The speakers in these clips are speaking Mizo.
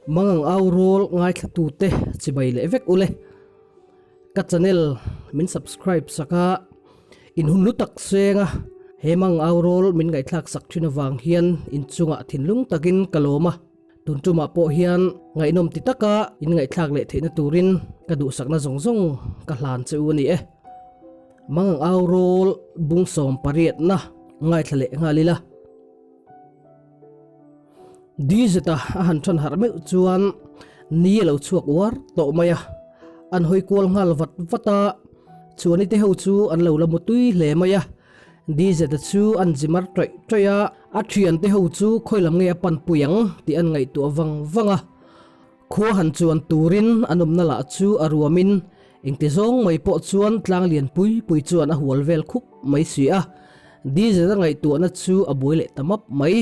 Mangang au rawl ngaithlatute chibai leh vek ule. Ka channel min subscribe sak a, in hun lu tak seng a, he mang au rawl min ngaihthlak sak thin avang hian in chungah thinlung takin ka lawm a. Tun tumah pawh hian ngaihnawm ti taka in ngaihthlak leh theihna turin ka duhsakna zawng zawng ka hlan che u a ni e. Mangang au rawl bung 18na ngaithla leh nghal ila. Dizeta a han than harh meuh chuan ni a lo chhuak uar tawh mai a, an hawi kual nghal vat vat a, Chuani te ho chu an lo la mu tui hle mai a, Dizeta chu an zi mar ṭawih ṭawih a, a thian te ho chu khawi lam nge a pan pui ang tih an ngaihtuah vang vang a, khua han chuan turin an awmna lah chu a ruamin engti zawng mai pawh chuan tlang lian pui pui chuan a hual vel khup mai si a, Dizeta ngaihtuahna chu a buai leh ta map mai.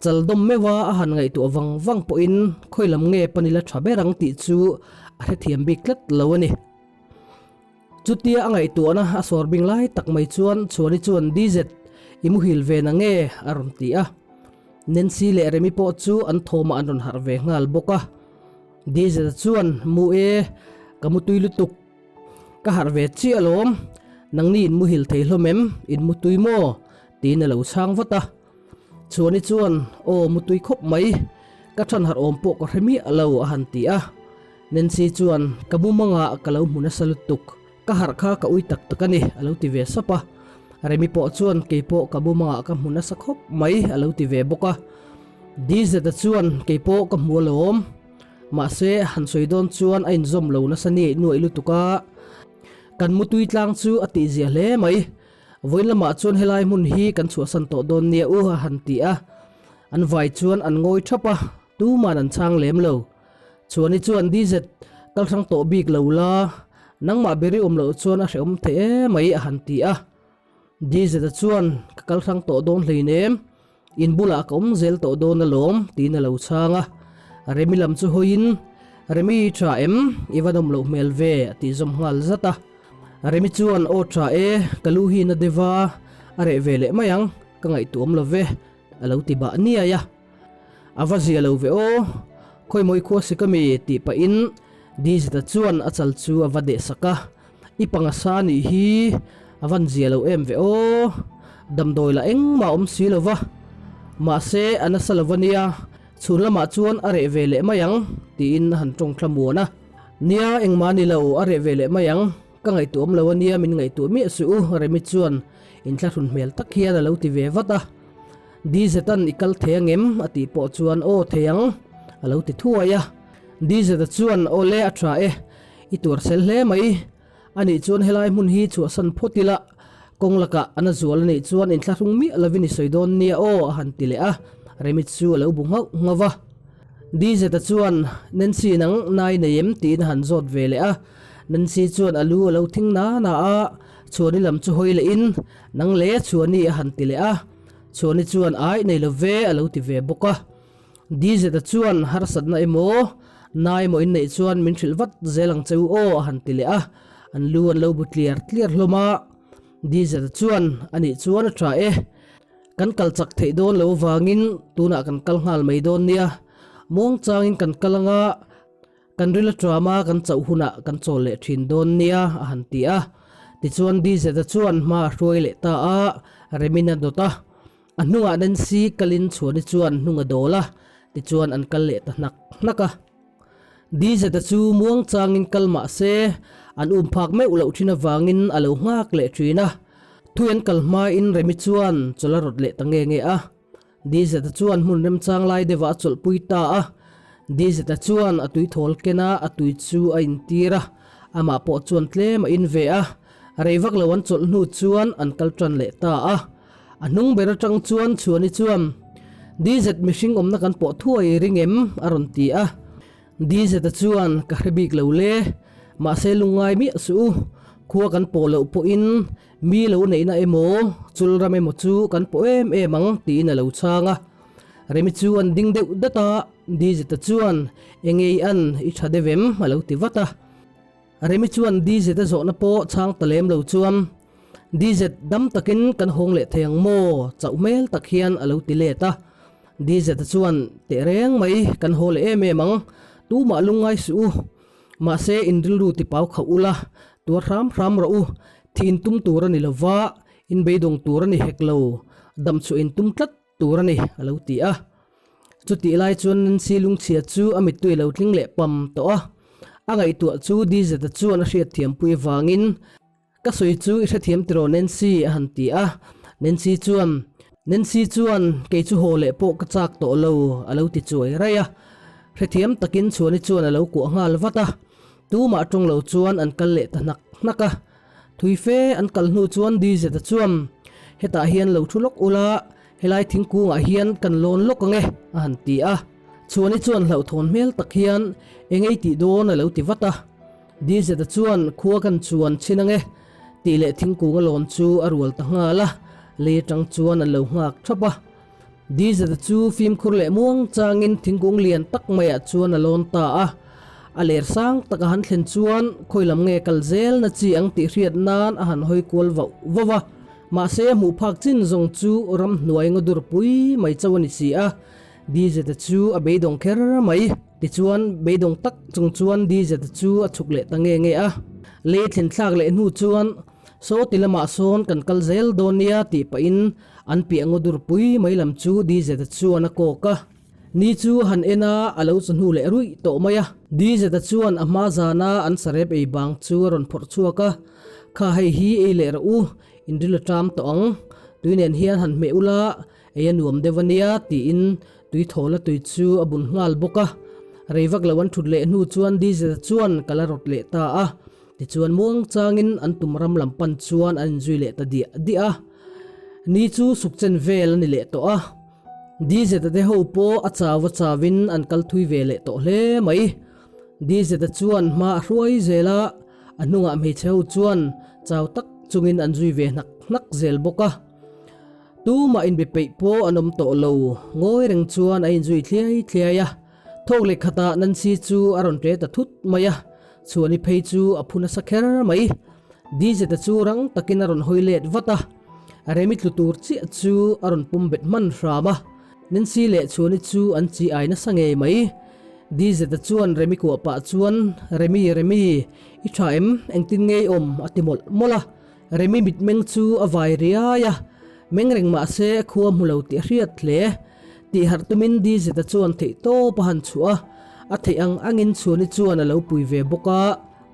Chal dawm meuha a han ngaihtuah vang vang pawhin khawi lam nge panila tha ber ang tih chu a hrethiam bik tlat lo a ni. Chutia a ngaihtuahna a sawr bing lai tak mai chuan Chhuani chuan DZ i muhil ve na nge a rawn ti a. Nancy leh Remi pawh chu an thawmah an rawn harh ve nghal bawk a. DZ chuan Mu e, ka mutui lutuk. Ka harh ve chiah alawm, nangni in muhil thei hlawm em, in mutui maw? tiin a lo chhang vat a. Chhuani chuan, Aw, mutui khawp mai, ka than harh awm pawh ka hre miah lo, a han ti a. Nancy chuan, Ka mumangah ka lo hmu nasa lutuk, ka harh kha ka ui tak tak a ni, a lo ti ve sap a. Remi pawh chuan, Kei pawh ka mumangah ka hmu nasa khawp mai, a lo ti ve bawk a. DZ-a chuan, Kei pawh ka hmu alawm, mahse, han sawi dawn chuan a inzawm lo nasa ni nuaih lutuk a, kan mutui tlang chu a tihzia hle mai. Vawiin lamah chuan helai hmun hi kan chhuahsan tawh dawn nia u a han ti a, an vai chuan an ngawi thap a, tuman an chhang lem lo. Chhuani chuan DZ kal hrang tawh bik lo la, nangmah ber i awm loh chuan a hrehawm thei emai a han ti a. DZ-a chuan ka kal hrang tawh dawn hleinem, in bulah ka awm zel tawh dawn alawm tiin a lo chhang a. Remi lam chu hawiin, Remi i tha em? I va nawm loh hmel ve a tih zawm nghal zat a. Remi chuan aw tha e, ka lu hi na deuh a, a reh ve leh mai ang, ka ngaihtuah awm lo ve a lo ti bah niai a. A va zia lo ve aw, khawimawi khua si ka mi tih pahin Dizita chuan a chal chu a va deh sak a, I panga sa nih hi a van zia lo em ve aw, damdawi lah engmah awm si lo va, mahse a nasa lo va nia, chhun lamah chuan a reh ve leh mai ang tiin a han tawng thla muan a. Nia engmah ni lo, a reh ve leh mai ang, ka ngaihtuah awm lo a nia min ngaihtuah miah suh u Remi chuan inthlahrun hmel tak hian a lo ti ve vat a. DZ-a'n i kal thei angem? a tih pawh chuan aw thei ang a lo ti thuai a. DZ-a chuan aw le a tha e, i tuar sel hle mai. Anih chuan helai hmun hi chhuahsan phawt ila, kawng lakah a na zual anih chuan inthlahrung miah lovin i sawi dawn nia aw a han ti leh a, Remi chu a lo bu nghauh nghauh va. DZ-a chuan Nancy nang nai nei em tiin a han zawt ve leh a, Nancy chuan a lu a lo thing na na a, Chhuani lam chu hawi lehin Nang le Chhuani a han ti leh a, Chhuani chuan Aih nei lo ve a lo ti ve bawk a. DZ-a chuan harsatna emaw, nai emaw in neih chuan min hrilh vat zel ang che u aw a han ti leh a, an lu an lo bu tliar tliar hlawm a. DZ-a chuan anih chuan a tha e, kan kal chak theih dawn lo avangin tunah kan kal nghal mai dawn nia, muangchangin kan kal anga kan ril a tram a kan chauh hunah kan chawl leh thin dawn nia a han ti a. Tichuan DZ-a chuan hma a hruai leh ta a, Remin a dawt a. A hnungah Nancy kalin Chhuani chuan hnung a dawl a, tichuan an kal leh ta hnak hnak a. DZ-a chu muang changin kal mah se, an um phak meuh loh thin avangin a lo nghak leh thin a. Thui an kal hmain Remi chuan chawlh a rawt leh ta nge nge a. DZ-a chuan hmun remchang lai deuhah a chawlhpui ta a. DZ-a chuan a tui thawl ken a, a tui chu a intir a, amah pawh chuan tlem a in ve a. Rei vak lo an chawlh hnu chuan an kal tan leh ta a. A hnung ber atang chuan Chhuani chuan, DZ mihring awmna kan pawh thuai ring em? a rawn ti a. DZ-a chuan, Ka hre bik lo le, mahse lungngai miah suh u, khua kan pawh loh pawhin mi lo neihna emaw, chul ram emaw chu kan pawh em em ang tiin a lo chhang a. Remi chu an ding deuh dat a, DZ-a chuan, Engei an, i tha deuh em? a lo ti vat a. Remi chuan DZ-a zawhna pawh chhang ta lem lo chuan, DZ, dam takin kan hawng leh thei ang maw? chauh hmel tak hian a lo ti let a. DZ-a chuan, Teh reng mai, kan haw leh em em ang. Tumah lungngai suh u. Mahse, in rilru tipau khauh ula, tuar hram hram rawh u. Thi in tum tur a ni lo va, in beidawng tur a ni hek lo. Dam chhuah in tum tlat tur a ni, a lo ti a. Chutih lai chuan Nancy lungchhia chu a mittui a lo tling leh pam tawh a. A ngaihtuah chu DZ-a chuan a hriatthiampui avangin, Ka sawi chu i hrethiam tiraw Nancy? a han ti a. Nancy chuan, Nancy chuan, Kei chu haw leh pawh ka chak tawh lo, a lo ti chuai raih a. Hrethiam takin Chhuani chuan a lo kuah nghal vat a. Tumah tawng lo chuan an kal leh ta hnak hnak a. Thui fe an kal hnu chuan Dizeta chuan, Hetah hian lo thu lawk ula, helai thingkungah hian kan lawn lawk ang e, a han ti a. Chhuani chuan hlauhthawn hmel tak hian, Eng ei tih dawn? a lo ti vat a. Dizeta chuan, Khua kan chuan chhin ang e, tih leh thingkung a lawn chu a rual ta nghal a, lei atang chuan an lo nghak thap a. Dizeta chu fimkhur leh muang changin thingkung lian tak maiah chuan a lawn ta a. A ler sang taka han thlen chuan khawi lam nge kal zel na chi ang tih hriat nan a han hawi kual vauh vauh a. Mahse a hmuh phak chin zawng chu ramhnuai ngaw dur pui mai chauh a ni si a. Dizeta chu a beidawng kher mai. Tichuan beidawng tak chung chuan Dizeta chu a chhuk leh ta nge nge a. Lei thlen thlak leh hnu chuan Saw ti lamah sawn kan kal zel dawn nia tih pahin an piah ngaw dur pui mai lam chu Dizeta chuan a kawk a. Ni chu han en a, a lo chawhnu leh ruih tawh mai a. Dizeta chuan a hma zana an sarep ei bang chu a rawn phawrh chhuak a, Kha hei hi ei leh rawh u, in ril a ṭam tawh ang. Tui nen hian han hmeh ula, ei a nuam deuh a nia tiin tui thawla tui chu a bun nghal bawk a. Rei vak lo an ṭhut leh hnu chuan Dizeta chuan kal a rawt leh ta a. Tichuan muang changin an tum ram lam pan chuan an inzui leh ta diah diah a. Ni chu suk chen vel a ni leh tawh a. Dizeta te ho pawh a chau a chauin an kal thui ve leh tawh hle mai. Dizeta chuan hma a hruai zel a, a hnungah hmeichhe ho chuan chau tak chungin an zui ve hnak hnak zel bawk a. Tumah inbe peih pawh an awm tawh lo, ngawi reng chuan a inzui thliai thliai a. Thawk leh khatah Nancy chu a rawn ṭe ta thut mai a, Chhuani phei chu a phu nasa kher mai. Dizeta chu rang takin a rawn hawi let vat a, Remi tlu tur chiah chu a rawn pum bet hman hram a, Nancy leh Chhuani chu an chi ai nasa ngei mai. Dizeta chuan Remi kuah pah chuan, Remi, Remi, i ṭha em? Engtin nge i awm? a ti mawlh mawlh a. Remi mitmeng chu a vai riai a, meng reng mah se khua hmu lo tih a hriat hle. Tih harh tumin Dizeta chuan theih tawp a han chhuah a, a theih ang angin Chhuani chuan a lo pui ve bawk a.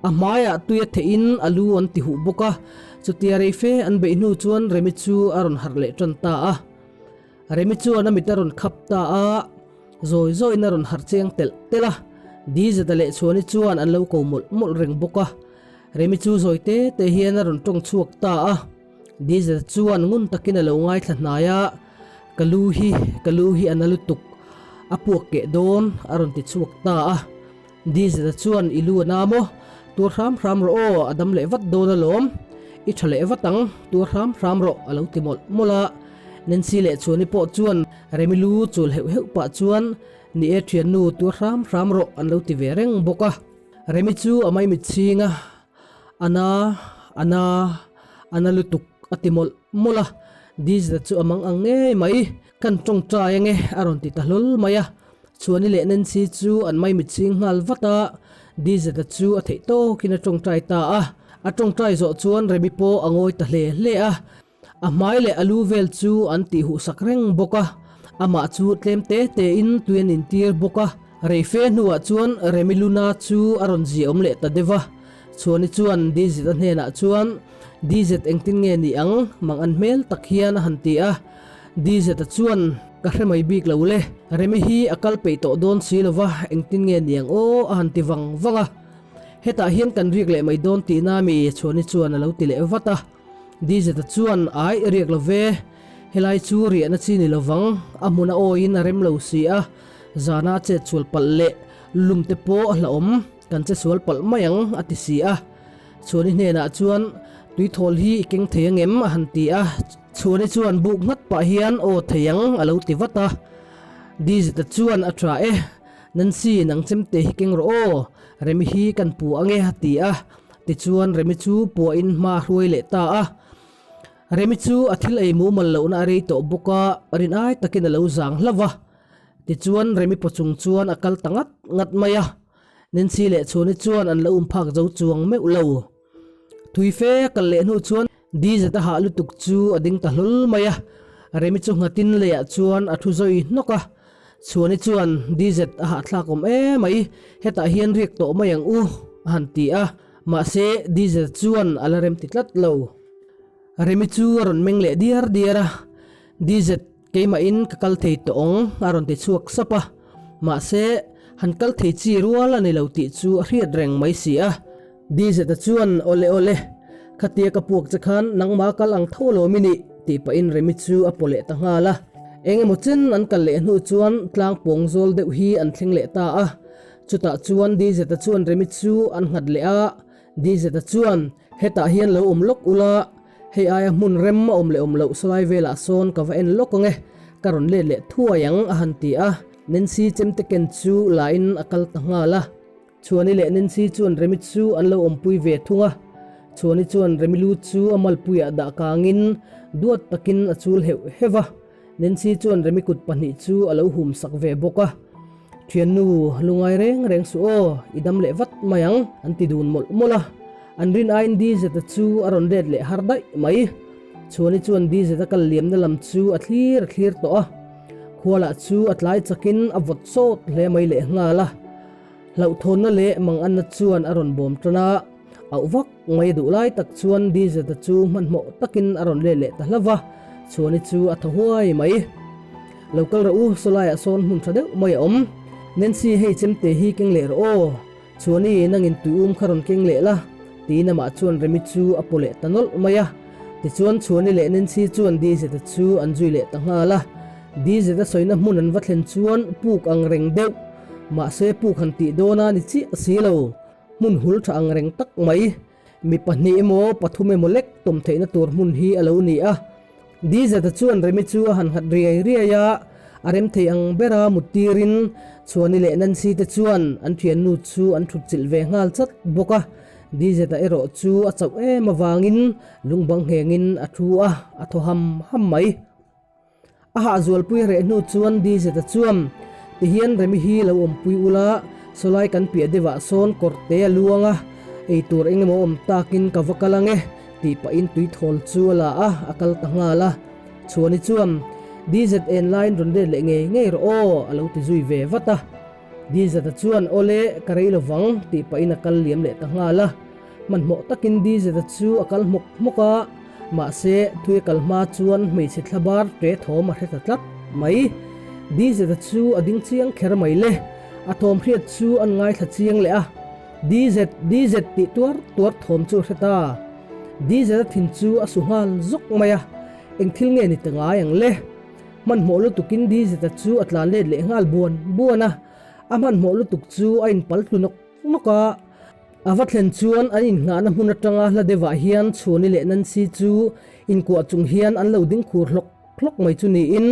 A hmaiah tui a theihin a lu an ti huh bawk a, chutia rei fe an beih hnu chuan Remi chu a rawn harh leh tan ta a. Remi chuan a mit a rawn khap ta a, zawi zawiin a rawn harh cheng telh telh a, Dizeta leh Chhuani chuan an lo ko mawlh mawlh reng bawk a. Remi chu zawi te te hian a rawn tawng chhuak ta a, Diesel chuan ngun takin a lo ngaithla hnai a, Ka lu hi, ka lu hi a na lutuk, a puak keh dawn, a rawn ti chhuak ta a. Diesel chuan I lu a na maw? Tuar hram hram rawh aw, a dam leh vat dawn alawm. I tha leh vat ang, tuar hram hram rawh, a lo ti mawlh mawlh a. Nancy leh Chhuani pawh chuan Remi lu chul heuh heuh pah chuan, Ni e thiannu, tuar hram hram rawh, an lo ti ve reng bawk a. Remi chu a maimit chhing a, A na, a na, a na lutuk a ti mawlh mawlh a, Dizla chu a mang ang ngei mai, Kan tawngtai ange a rawn ti ta hlawl mai a, Chhuani leh Nancy chu an maimit chhing nghal vat a, Dizla chu a theih tawkin a tawngtai ta a, a tawngtai zawh chuan Remi pawh a ngawi ta hle hle a, A hmai leh a lu vel chu an tih huh sak reng bawk a, amah chu tlem te te in tui an intir bawk a. Rei fe hnuah chuan Remi Luna chu a rawn ziaawm leh ta deuh a, Chhuani chuan DZ a hnenah chuan, DZ engtin nge ni ang? Mang an hmel tak hian a han ti a. DZ a chuan, Ka hre mai bik lo le, Remi hi a kal peih tawh dawn si lo va, engtin nge ni ang aw? a han ti vang vang a. Hetah hian kan riak leh mai dawn tihna mi? Chhuani chuan a lo ti leh vat a. Dizeta chuan ai riak lo ve, helai chu riahna chi ni lovang, a hmun a awiin a rem lo si a, zana a chet sual palh leh lum te pawh a hlauhawm, kan che sual palh mai ang a ti si a. Chhuani hnenah chuan tuithawl hi i keng thei angem a han ti a, Chhuani chuan buk nghat pah hian aw thei ang a lo ti vat a. Dizeta chuan a tha e, Nancy nang chemte hi keng rawh aw, Remi hi kan pu ange a ti a. Tichuan Remi chu puahin hma a hruai leh ta a. Remi chu a thil ei mumal lohna a rei tawh bawk a, rin ai takin a lo zang hlauh va. Tichuan Remi paw chung chuan a kal ta ngat ngat mai a, Nancy leh Chhuani chuan an lo um phak zo chuang meuh lo. Thui fe a kal leh hnu chuan Dizet a hah lutuk chu a ding ta hlawl mai a, Remi chu nghatin leiah chuan a thu zawi hnawk a. Chhuani chuan Dizet a hahthlak awm emai, hetah hian riak tawh mai ang u, a han ti a, mahse Dizet chuan a la rem ti tlat lo. Remi chu a rawn meng leh diar diar a, Dizet Keimahin ka kal thei tawh ang a rawn ti chhuak sap a, mahse han kal thei chi rual a ni lo tih chu a hriat reng mai si a. Dizeta chuan Awle awle, khatia ka puak che khan nangma kal ang tho alawm i nih tih pahin Remi chu a paw leh ta nghal a. Eng emaw chen an kal leh hnu chuan tlang pawng zawl deuh hi an thleng leh ta a, chutah chuan Dizeta chuan Remi chu an nghat leh a, Dizeta chuan Hetah hian lo awm lawk ula, Hei aia hmun rem a awm leh awm loh salai velah sawn ka va en lawk ang e, ka rawn let leh thuai ang a han ti a, Nancy chemte ken chu la in a kal ta nghal a. Chhuani leh Nancy chuan Remi chu an lo awmpui ve thung a, Chhuani chuan Remi lu chu a malpuiah dah kangin duat takin a chul heuh heuh a. Nancy chuan Remi kut pahnih chu a lo hum sak ve bawk a, Thiannu, lungai reng reng suh aw, i dam leh vat mai ang, an ti dun mawlh mawlh a. An rin aiin Dizeta chu a rawn let leh har daih mai. Chhuani chuan Dizeta kal liamna lam chu a thlir a thlir tawh a, khualah chu a tlai chakin a vawt sawt hle mai leh nghal a. Hlauhthawnna leh manganna chuan a rawn bawm tan a, auh vak mai duh lai tak chuan Dizeta chu hmanhmawh takin a rawn let leh ta hlauh va, Chhuani chu a thaw huai mai. Lo kal rawh u, sawlaiah sawn hmun tha deuh mai a awm. Nancy hei chemte hi keng leh rawh aw, Chhuani nangin tui um kha rawn keng leh la, tiin amah chuan Remi chu a paw leh ta nawlh mai a. Tichuan Chhuani leh Nancy chuan Dizeta chu an zui leh ta nghal a. Dizeta sawina hmun an va thlen chuan puk ang reng deuh. Mahse puk han tih dawn a ni chiah si lo, hmun hul tha ang reng tak mai. Mi pahnih emaw pathum emaw lek tawm theihna tur hmun hi a lo ni a. Dizeta chuan Remi chu a han nghat riai riai a, a rem thei ang bera mut tirin Chhuani leh Nancy te chuan an thiannu chu an thut chilh ve nghal chat bawk a. Dizeta erawh chu a chauh em avangin lungbang nghengin a thu a, a thaw ham ham mai. A hahzualpui a reh hnu chuan Dizeta chuan, Tihian Remi hi lo awmpui ula, sawlai kan piah deuhah sawn kawrte a luang a, eitur eng emaw awm takin ka va kal ang e, tih pahin tuithawl chu a la a, a kal ta nghal a. Chhuani chuan, Dizet en laiin rawn let leh ngei ngei rawh aw, a lo ti zui ve vat a. Dizeta chuan, Awle, ka rei lo vang, tih pahin a kal liam leh ta nghal a. Hmanhmawh takin Dizeta chu a kal hmawk hmawk a, mahse thui a kal hma chuan hmeichhe thla bar ṭe thawm a hre ta tlat mai. Dizeta chu a ding chiang kher mai le, a thawm hriat chu an ngaithla chiang leh a, Dizet, Dizet tih tuar tuar thawm chu a hre ta. Dizeta thin chu a su nghal zawk mai a, eng thil nge ni ta ngai ang le? Hmanhmawh lutukin Dizeta chu a tlan let leh nghal buan buan a, a hmanhmawh lutuk chu a inpal tlu nawk nawk a. A va thlen chuan an innghahna hmun atanga hla deuhah hian Chhuani leh Nancy chu inkuah chung hian an lo ding khur hlawk hlawk mai chu niin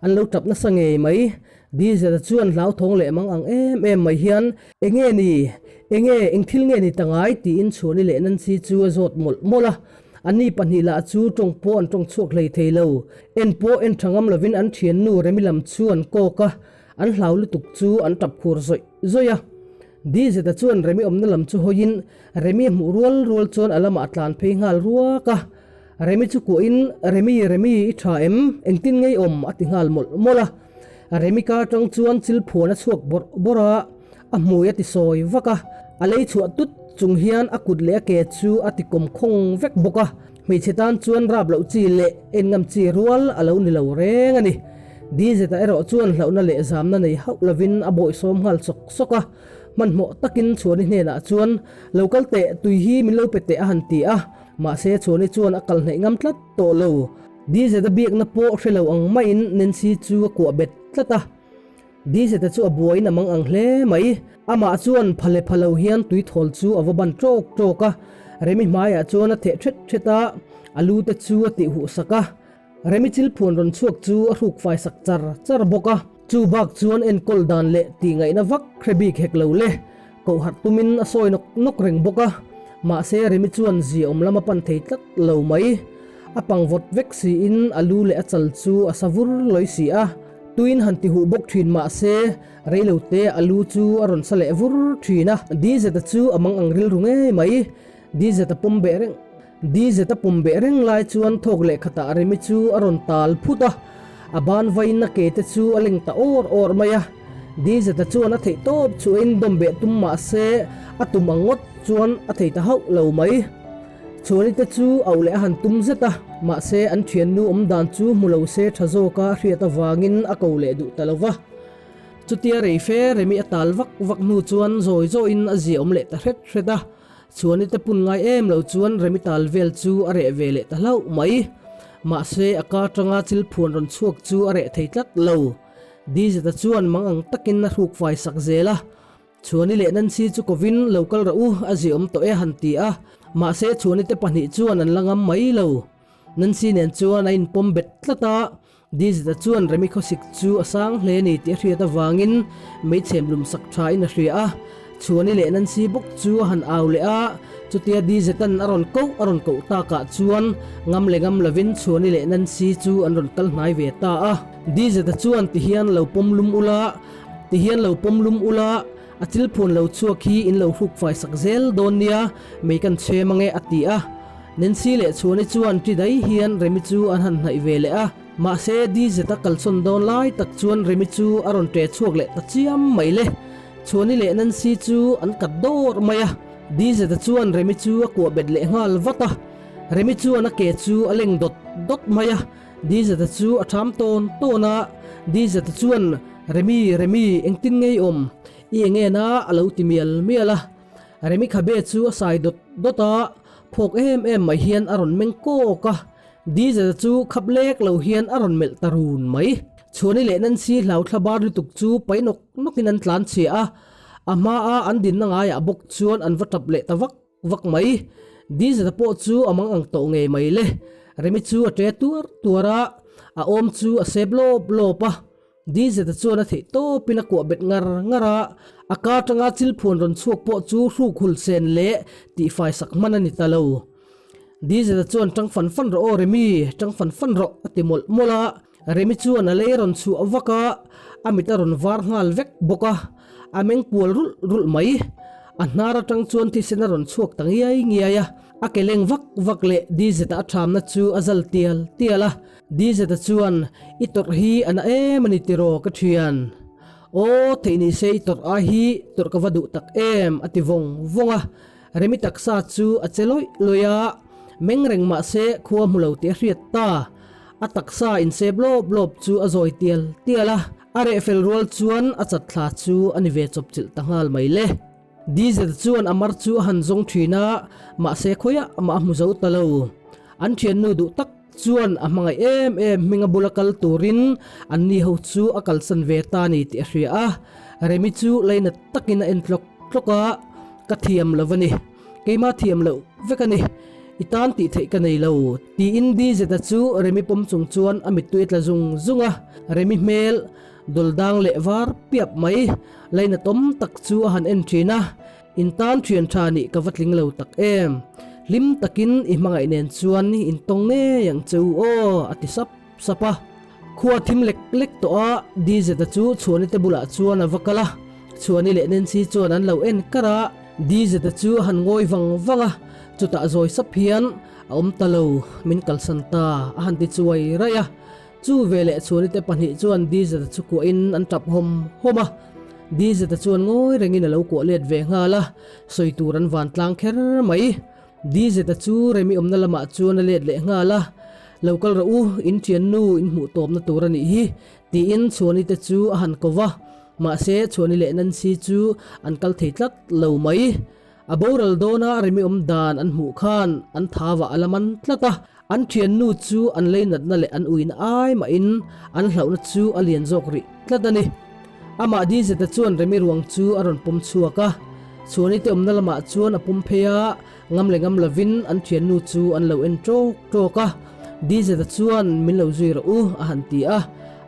an lo tap nasa ngei mai. Diesel chuan hlauthawng leh mang ang em em mai hian, Enge ni? Enge? Eng thil nge ni ta ngai? tiin Chhuani leh Nancy chu a zawt mawlh mawlh a. Anni pahnih lah chu tawng pawh an tawng chhuak hlei thei lo. En pawh en tha ngam lovin an thiannu Remi lam chu an kawk a, an hlau lutuk chu an tap khur zawih zawih a. Dizeta chuan Remi awmna lam chu hawiin Remi a hmuh rual rual chuan a lamah a tlan phei nghal ruak a. Remi chu kuahin, Remi, Remi, i tha em? Engtin ngei awm? a ti nghal mawlh mawlh a. Remi kar tang chuan chil phuan a chhuak bawrh bawrh a, a hmui a ti sawi vak a. A lei chhuah tut chung hian a kut leh a ke chu a ti kawm khawng vek bawk a. Hmeichhe tan chuan rap loh chi leh en ngam chi rual a lo ni lo reng a ni. Dizeta erawh chuan hlauhna leh zamna nei hauh lovin a bawihsawm nghal sawk sawk a. Hmanhmawh takin Chhuani hnenah chuan, Lo kal teh, tui hi min lo pe teh a han ti a. Mahse Chhuani chuan a kal hnaih ngam tlat tawh lo. Dizeta biakna pawh hre lo ang maiin Nancy chu a kuah bet tlat a. Dizeta chu a buaiin a mang ang hle mai. Amah chuan phale pha lo hian tuithawl chu a va ban ṭawk ṭawk a. Remi hmaiah chuan a theh ṭhet ṭhet a, a lu te chu a tih huh sak a. Remi chilphuan rawn chhuak chu a hruk fai sak char char bawk a. Chu bak chuan enkawl dan leh tih ngaihna vak hre bik hek lo le. Koh harh tumin a sawi nawk nawk reng bawk a. Mahse Remi chuan ziaawm lam a pan thei tlat lo mai. A pang vawt vek siin a lu leh a chal chu a sa vur lawi si a. Tuiin han ti huh bawk thin mah se, rei lo te a lu chu a rawn sa leh vur thin a. Dizeta chu a mang ang rilru ngei mai. Dizeta pawm beh reng Dizeta pawm beh reng lai chuan thawk leh khatah Remi chu a rawn tal phut a. A ban vain a ke te chu a leng ta awr awr mai a. Dizeta chuan a theih tawp chu a indawm beh tum mah se, a tum ang ngawt chuan a thei ta hauh lo mai. Chhuani te chu auh leh a han tum zet a, mahse an thiannu awm dan chu hmu lo se tha zawka a hriat avangin a ko leh duh ta lo va. Chutia rei fe Remi a tal vak vak hnu chuan zawi zawiin a zia awm leh ta hret hret a. Chhuani te pun ngai em lo chuan Remi tal vel chu a reh ve leh ta hlauh mai. Mahse a ka atanga chil phuan rawn chhuak chu a reh thei tlat lo. Dizeta chuan mang ang takin a hruk fai sak zel a. Chhuani leh Nancy chu kovin lo kal rawh u, a ziawm tawh e han ti a, mahse Chhuani te pahnih chuan an la ngam mai lo. Nancy nen chuan a inpawm bet tlat a, Dizita chuan Remi khawsik chu a sang hle ni tih a hriat avangin meichhem lum sak thain a hria a, Chhuani leh Nancy bawk chu a han au leh a, chutia Dizeta'n a rawn koh a rawn koh takah chuan ngam leh ngam lovin Chhuani leh Nancy chu an rawn kal hnai ve ta a. Dizeta chuan tihian lo pawm lum ula, Tihian lo pawm lum ula, a thil phuan lo chhuak hi in lo hruk fai sak zel dawn nia, mei kan chhem ange a ti a. Nancy leh Chhuani chuan ṭi dai hian Remi chu an han hnaih ve leh a, mahse DZ a kalsawn dawn lai tak chuan Remi chu a rawn ṭe chhuak leh ta chiam mai le. Chhuani leh Nancy chu an kat dawr mai a, DZ chuan Remi chu a kuah bet leh nghal vat a, Remi chuan a ke chu a leng dawt dawt mai a. Dizeta chu a ṭham tawn tawn a, Dizeta chuan, Remi, Remi, engtin nge i awm? I eng en a? a lo ti mial mial a. Remi khabe chu a sai dawt dawt a, phawk em em mai hian a rawn meng kawk a. Dizeta chu khap lek lo hian a rawn melh ta run mai. Chhuani leh Nancy hlau thla bar lutuk chu pai nawk nawkin an tlan chhia a, a hmaa an dinna ngaiah bawk chuan an va tap leh ta vak Vak mai. Dizeta pawh chu a mang ang tawh ngei mai le. Remi chu a ṭe tuar tuar a, a awm chu a sep lawp lawp a. Dizeta chuan a theih tawpin a kuah bet ngar ngar a, a ka aṭanga chil phuan rawn chhuak pawh chu hruk hul sen leh tihfai sak hman a ni ta lo. Dizeta chuan ṭang fan fan rawh aw Remi, ṭang fan fan rawh a ti mawlh mawlh a. Remi chuan a lei rawn chhuah vak a, a mit a rawn var nghal vek bawk a, a meng pual rulh rulh mai. A hnar atang chuan thisen a rawn chhuak ta ngiai ngiai a, a ke leng vak vak leh Dizeta a thamna chu a zal tial tial a. Dizeta chuan, I tawrh hi a na em a ni tiraw ka thian? Aw, theih ni se i tawrh ai hi tawrh ka va duh tak em, a ti vawng vawng a. Remi taksa chu a che lawih lawih a, meng reng mah se khua hmu lo tih a hriat ta. A taksa insep lawp lawp chu a zawi tial tial a, a reh fel rual chuan a chat thla chu a ni ve chawp chilh ta nghal mai le. Diesel chuan a mar chu a han zawng thin a, mahse khawiah mah a hmu zo ta lo. An thiannu duh tak chuan a hmangaih em em hminga bula kal turin anni ho chu a kalsan ve ta ni tih a hria a, Remi chu lainat takin a en tlawk tlawk a, Ka thiam lo a ni. Keimah thiam loh vek a ni. I tan tih theih ka nei lo, tiin Dizeta chu Remi pawm chung chuan a mittui a tla zung zung a. Remi hmel dawldang leh var piap mai lainatawm tak chu a han en thin a, In tan thian tha nih ka va tling lo tak em? Hlim takin i hmangaih nen chuan in tawng ngei ang che u aw, a ti sap sap a. Khua thim lek lek tawh a, Dizeta chu Chhuani te bulah chuan a va kal a. Chhuani leh Nancy chuan an lo en kar a. Dizeta chu a han ngawi vang vang a, chutah zawi sap hian a awm ta lo, min kalsan ta a han ti chuai raih a. Chu veleh Chhuanite pahnih chuan Dizeta chu kuahin an tap hawm hawm a. Dizeta chuan ngawi rengin a lo kuah let ve nghal a, sawi tur an van tlang kher mai. Dizeta chu Remi awmna lamah chuan a let leh nghal a, Lo kal rawh u, in thiannu in hmuh tawpna tur a nih hi, Tiin Chhuani te chu a han ko va, mahse Chhuani leh Nancy chu an kal thei tlat lo mai. A boral dawna Remi awm dan an hmuh khan an thavah a la man tlat a, an thiannu chu an leinatna leh an uina ai mahin an hlauhna chu a lian zawk rih tlat a ni. Amah Dizeta chuan Remi ruang chu a rawn pawm chhuak a, Chhuani te awmna lamah chuan a pawm phei a, Ngam leh ngam lovin an thiannu chu an lo en ṭawk ṭawk a, Dizeta chuan min lo zui rawh u a han ti a,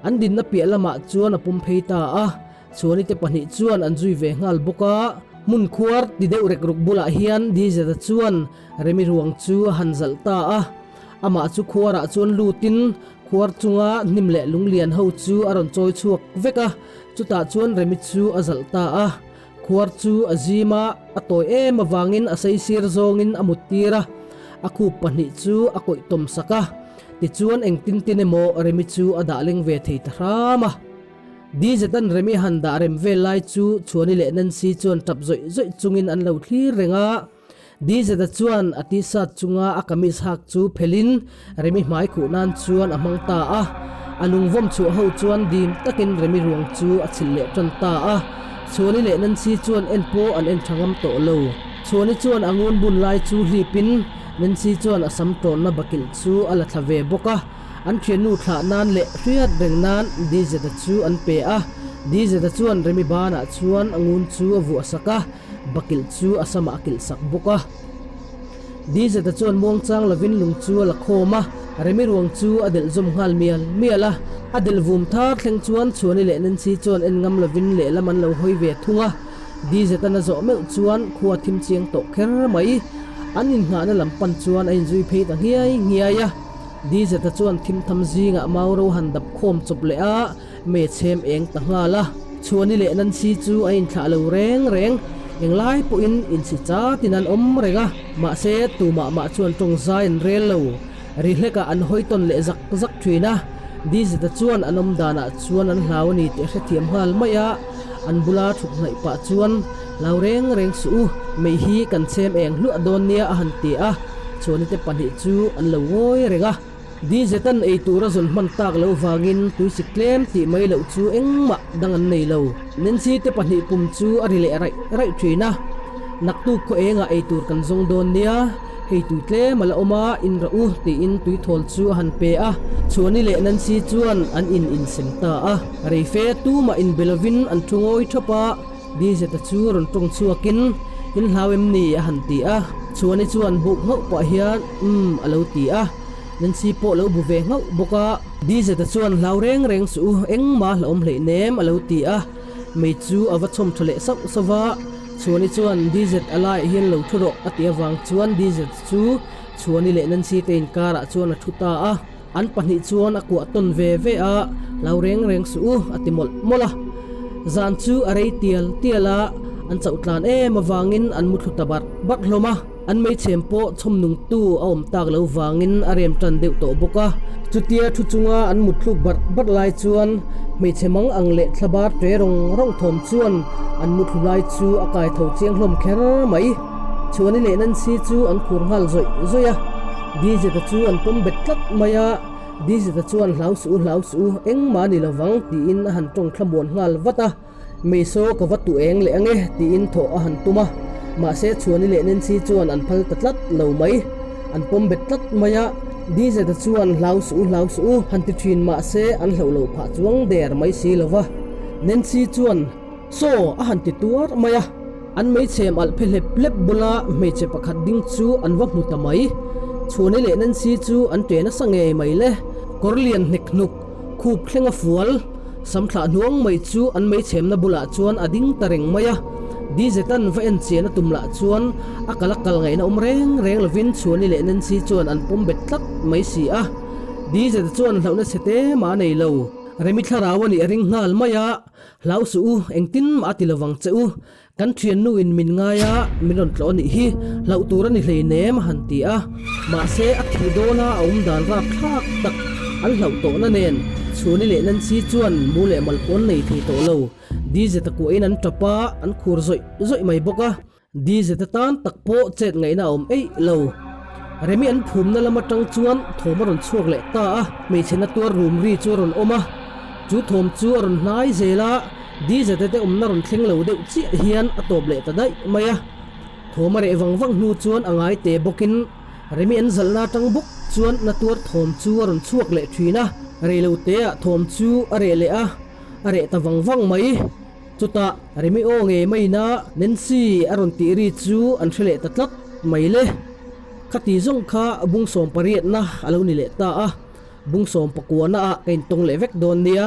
an dinna piah lamah chuan a pawm phei ta a, Chhuani te pahnih chuan an zui ve nghal bawk a. Hmun khuar ti deuh rek ruk bulah hian Dizeta chuan Remi ruang chu a han zalh ta a, amah chu khuarah chuan lutin. Khuar chunga hnim leh lunglian ho chu a rawn chawi chhuak vek a, chutah chuan Remi chu a zalh ta a. Khuar chu a zim a, a tawi em avangin a saisir zawngin a mut tir a, a khup pahnih chu a kawih tawm sak a. Tichuan engtin tin emaw Remi chu a dah leng ve thei ta hram a. Dizet-a'n Remi han dah rem vel lai chu Chhuani leh Nancy chuan tap zawih zawih chungin an lo thlir reng a. Dizet-a chuan a t-shirt chunga a kamis hak chu phelhin Remi hmai khuh nan chuan a hmang ta a. A lungvawm chhuah ho chuan dim takin Remi ruang chu a chhilh leh tan ta a. Chhuani leh Nancy chuan en pawh an en tha ngam tawh lo. Chhuani chuan a ngun bun lai chu hlipin Nancy chuan a sam tawnna bakilh chu a la thla ve bawk a. An thiannu thlah nan leh hriat reng nan Dizet-a chu an pe a. Dizet-a chuan Remi banah chuan a ngun chu a vuah sak a. Bakilh chu a samah a kilh sak bawk a. Dizeta chuan muangchang lovin lung chu a la khawm a, Remi ruang chu a delh zawm nghal mial mial a. A delh vum thar thleng chuan Chhuani leh Nancy chuan en ngam lovin lehlam an lo hawi ve thung a. Dizeta'n a zawh meuh chuan khua thim chiang tawh kher mai. An innghahna lam pan chuan a inzui phei ta nghiai nghiai a. Dizeta chuan thim tham zingah mau ro han dap khawm chawp leh a. Me chhem eng ta nghal a, Chhuani leh Nancy chu a inthlah lo reng reng. Englai pawhin inchhi chatin an awm reng a, mahse tumah mah chuan tawng zai an rel lo. Ri hlekah an hawi tawn leh zak zak thin a, Dizita chuan an awm danah chuan an hlau a ni tih a hrethiam nghal mai a, an bula thut hnaih pah chuan, Hlau reng reng suh u, mei hi kan chhem eng hluah dawn nia a han ti a, Chhuani te pahnih chu an lo ngawi reng a. Dizetan ei tur a zawn hman tak loh vangin tuisik tlem tih mai loh chu engmah dang an nei lo. Nancy te pahnih pum chu a ri leh raih raih thin a, Naktuk khaw engah ei tur kan zawng dawn nia, hei tui tlem a la awm a, in rawh u tiin tuithawl chu a han pe a. Chhuani leh Nancy chuan an in insem ta a, reife tumah inbe lovin an thu ngawi thap a. Dizeta chu rawn tawng chhuakin, In hlau em ni? a han ti a. Chhuani chuan buk nghauh pah hian, Umm, a lo ti a. Nancy pawh lo bu ve nghauh bawk a. Dizeta chuan hlau reng reng suh u, engmah hlauhawm hleih nem, a lo ti a. Mei chu a va chhawm tha leh sauh sauh va. Chhuani chuan, Dizet a laiah hian lo thu rawh, a tih avang chuan Dizet chu Chhuani leh Nancy te inkarah chuan a thu ta a. An pahnih chuan a kuah tawn ve ve a, Hlau reng reng suh u, a ti mawlh mawlh a. Zan chu a rei tial tial a, an chauh tlan em avangin an mu thlu ta barh barh hlawm a. An meichhem pawh chhawm nungtu a awm tak lo vangin a rem tan deuh tawh bawk a. Chutia thu chunga an mut thluk barh barh lai chuan hmeichhe mang ang leh thlabar ṭe rawng rawng thawm chuan an mu thlu lai chu a kai tho chiang hlawm kher mai. Chhuani leh Nancy chu an khur nghal zawih zawih a. Dizeta chu an pawm bet tlat mai a, Dizeta chuan hlau suh u, hlau suh u, engmah a ni lovang tiin a han tawng thlamuan nghal vat a. Mei saw ka va tu eng leh ange tiin thawh a han tum a, mahse Chhuani leh Nancy chuan an phal ta tlat lo mai. An pawm bet tlat mai a, Dizeta chuan hlau suh u, hlau suh u han ti thin mahse an hlauh loh phah chuang der mai si lova. Nancy chuan. Saw a han ti tuar mai a, an meichhem alh phe hlep hlep bula hmeichhe pakhat ding chu an va hmu ta mai. Chhuani leh Nancy chu an ṭe nasa ngei mai le. Kawr lian hnek hnuk, khup thleng a fual, sam thlah hnuang mai chu an meichhemna bulah chuan a ding ta reng mai a. Dizetan va en chian a tum lah chuan a kal a kal ngaihna awm reng reng lovin Chhuani leh Nancy chuan an pawm bet tlat mai si a. Dizeta chuan hlauhna chhe te mah a nei lo. Remi thlarau a nih a ring nghal mai a. Hlau suh u, engtin mah a ti lovang che u. Kan thiannu in min ngai a, min rawn tlawh a nih hi, hlauh tur a ni hleinem a han ti a. Mahse, a thih dawna a awm dan rap thlak tak an hlauh tawhna nen Chhuni leh Nancy chuan mu leh mal pawn nei thei tawh lo. Dizeta kuahin an tap a, an khur zawih zawih mai bawk a. Dizeta tan tak pawh chet ngaihna a awm eih lo. Remi an phumna lam atang chuan thawm a rawn chhuak leh ta a, hmeichhe na tuar rum ri chu a rawn awm a. Chu thawm chu a rawn hnai zel a, Dizeta te awmna rawn thleng lo deuh chiah hian a tawp leh ta daih mai a. Thawm a reh vang vang hnu chuan a ngai te bawkin Remi an zalhna atang bawk chuan na tuar thawm chu a rawn chhuak leh thin a. Reiloteah thawm chu a reh leh a, a reh ta vang vang mai. Chutah Remi aw ngei maina Nancy a rawn tih ri chu an hre leh ta tlat mai le. Khati zawng kha bung sawm pariatna a lo ni leh ta a, bung sawm pakuana ah ka intawng leh vek dawn nia.